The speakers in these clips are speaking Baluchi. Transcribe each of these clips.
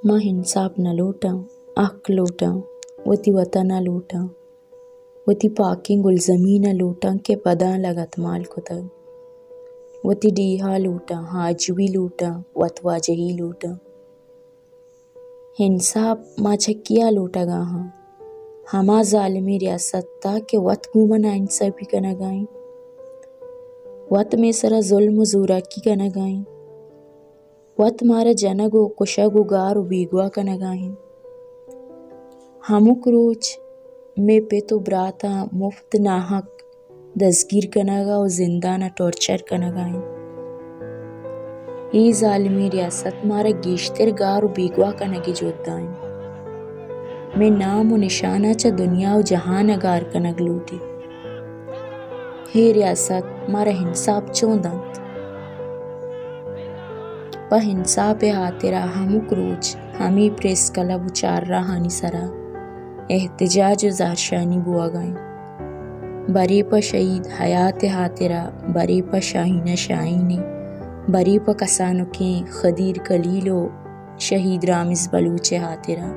ما انصاف نہ لوٹاں، حق لوٹاں، وتی وطن ءَ لوٹاں، وتی پاکیں گلزمین ءَ لوٹاں کہ پداں لگتمال کتگ۔ وتی ڈیہا لوٹاں، آجوئی لوٹاں، وتواجہی لوٹاں۔ انصاف ما چہ کیا لوٹگ ءَ آں؟ ہما ظالمیں ریاست ءَ کہ وت گوں ما ناانصافی کنگ ءَ اِنت، وت مئے سرا ظلم و زوراکی کنگ ءَ اِنت، وت مارا جنگ و کشگ و گار و بیگواہ کنگ ءَ اِنت۔ ہمک روچ مئے پت و براتاں مفت ناحق دزگیر کنگ ءَ و زندان ءَ ٹارچر کنگ ءَ اِنت۔ اے ظالمیں ریاست مارا گیشتر گار و بیگواہ کنگ ءِ جہد ءَ اِنت۔ مئے نام و نشان ءَ چہ دنیا و جہان ءَ گار کنگ لوٹیت۔ اے ریاست مارا انصاف چون دنت؟ پہ انصاف ءِ ہاترا ہمک روچ ہمے پریس کلب و چارراہانی سرا احتجاج و زہرشانی بوہگ ءَ اِنت۔ برے پہ شہید حیات ءِ ہاترا، برے پہ شاہینہ شاہین ءِ، برے پہ کسانکیں خدیر خلیل و شہید رامز بلوچ ءِ ہاترا۔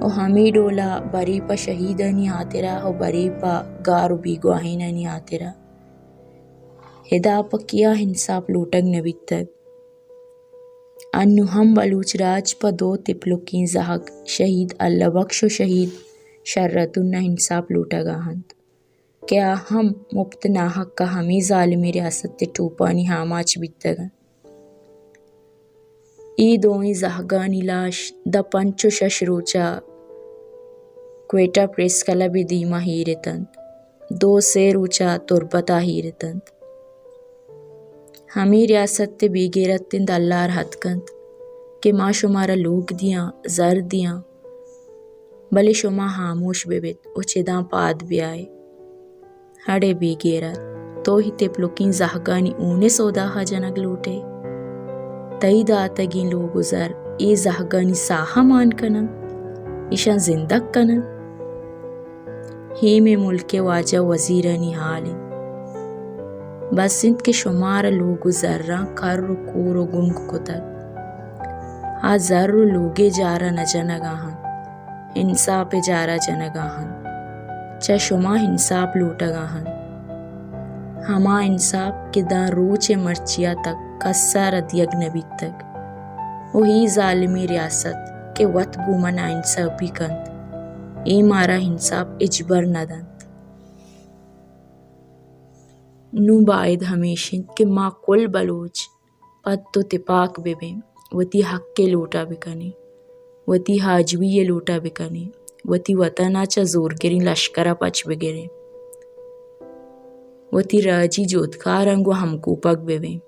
و ہمے ڈولا برے پہ شہیدانی ہاترا و برے پہ گار و بیگواہینانی ہاترا۔ ادا پہ کیا انصاف لوٹگ نہ بیتگ؟ انوں ہم بلوچ راج پہ دو تپلکیں زہگ شہید اللہ بخش و شہید شرتون ءَ انصاف لوٹگ ءَ اَنت کہ آ ہم مپت ناحق ءَ ہمے ظالمیں ریاست ءِ ٹوپانی آماچ بیتگ اَنت۔ اے دوئیں زہگانی لاش داں پنچ و شش روچ ءَ کوئٹہ پریس کلب ءِ دیما ایر اتنت، دو سے روچ ءَ تربت ءَ ایر اتنت۔ ہمے ریاست ءِ بے گیرتیں دلار اتک اَنت کہ ما شمارا لوگ دیاں، زر دیاں، بلے شما ہاموش بہ بیت و چداں پاد بیائے۔ اڑے بے گیرت، تو اے تپلکیں زہگانی ہون ءِ سودا ءَ جنگ لوٹ ئے؟ تئی داتگیں لوگ و زر اے زہگانی ساہ ءَ مان کن اَنت، ایشاں زندگ کن اَنت۔ اے مئے ملک ءِ واجہ وزیرانی ہال اِنت۔ بس اِنت کہ شمارا لوگ و زراں کر و کور و گنگ کتگ۔ آ زر و لوگ ءِ جار ءَ نہ جنگ ءَ اَنت، انصاف ءِ جار ءَ جنگ ءَ اَنت۔ چہ شما انصاف لوٹگ ءَ اَنت۔ ہما انصاف کہ داں روچ ءِ مرچی ءَ تک کس ءَ را دیگ نہ بیتگ۔ و اے ظالمیں ریاست کہ وت گوں ما ناانصافی کنت، اے مارا انصاف ہچبر نہ دنت۔ نوں باید ہمیش اِنت کہ ما کل بلوچ پت و تپاک بہ بیں، وتی حق ءِ لوٹ ءَ بہ کنیں، وتی آجوئی ءِ لوٹ ءَ بہ کنیں، وتی وطن ءَ چہ زورگریں لشکر ءَ پچ بہ گریں، وتی راجی جہدکاراں گوں ہمکوپگ بہ بیں،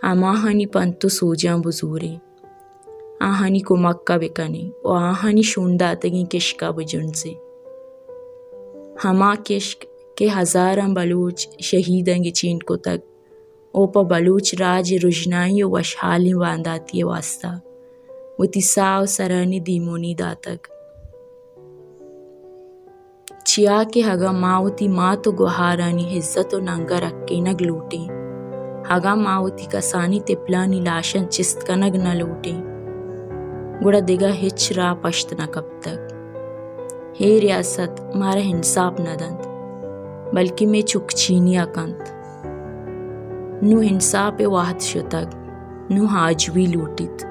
ہماہانی پنت و سوجاں بزوریں، آہانی کمک ءَ بہ کنیں و آہانی شون داتگیں کشک ءَ بہ جنزیں۔ ہما کشک کہ ہزاراں بلوچ شہیداں گچین کتگ، و پہ بلوچ راج ءِ رژنائی و وشحالیں بانداتی ءِ واستہ وتی ساہ و سرانی دیمونی داتگ۔ چیا کہ اگاں ما وتی مات و گوہارانی عزت و ننگ ءَ رکینگ لوٹیں، اگاں ما وتی کسانیں تپلانی لاشاں چست کنگ نہ لوٹیں، گڑا دگہ ہچ راہ پشت نہ کپتگ۔ اے ریاست مارا انصاف نہ دنت، بلکیں مئے چکچینی ءَ کنت۔ نوں انصاف ءِ وہد شتگ، نوں آجوئی لوٹیت۔